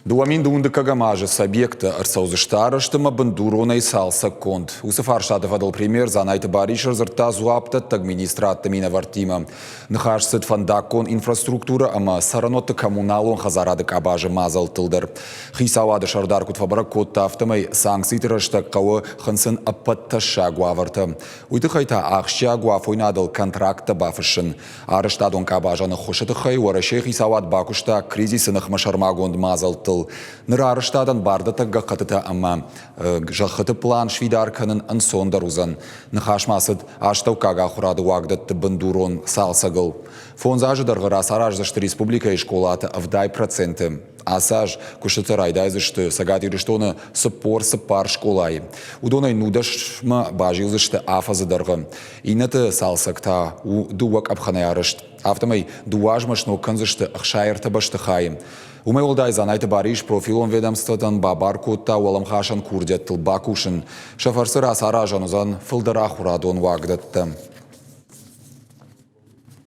2025 азы цы объекттӕ ӕрцӕудзысты арӕзт ӕмӕ бындуронӕй цалцӕггонд, уыцы фарстаты фӕдыл премьер Дзанайты Барис ӕрдзырдта дзуапдӕттӕг министрадты минӕвӕрттимӕ. Ныхас цыд фӕндаггон инфраструктурӕ ӕмӕ цӕрӕнуӕтты коммуналон хӕдзарады къабазы мадзӕлттыл дӕр. Хицауады сӕрдар куыд фӕбӕрӕг кодта, афтӕмӕй санкциты рӕстӕг хъӕуы хынцын ӕппӕт тӕссаг уавӕртӕ. Уый тыххӕй та ахсджиаг у афойнадыл контракттӕ бафыссын. Арӕзтадон къабазӕн ӕххуысы тыххӕй Уӕрӕсейы хицауад бакуыста кризисы ныхмӕ сӕрмагонд мадзӕлттыл. Ныр арӕзтадӕн бардӕттӕг гӕххӕттытӕ ӕмӕ зӕххыты план сфидар кӕнын ӕнцондӕр уыдзӕн. Ныхас ма цыд астӕуккаг ахуырады уагдӕтты бындурон цалцӕгыл. Фондз азы дӕргъы рацараздзысты республикӕйы скъолаты 70%. Ацы аз куыстытӕ райдайдзысты Цӕгат Ирыстоны 44 скъолайы. Уыдонӕй нудӕсмӕ базилдзысты афӕдзы дӕргъы. Иннӕты цалцӕг та у дыууӕ къӕпхӕнӕй арӕзт. Афтӕмӕй дыууӕ азмӕ сног кӕндзысты 63 бӕстыхайы. Уымӕй уӕлдай Дзанайты Барис профилон ведомствотӕн бабар кодта уӕлӕмхасӕн курдиӕттыл бакусын. Сӕ фӕрцы рацаразӕн уыдзӕн фылдӕр ахуырадон уагдӕттӕ.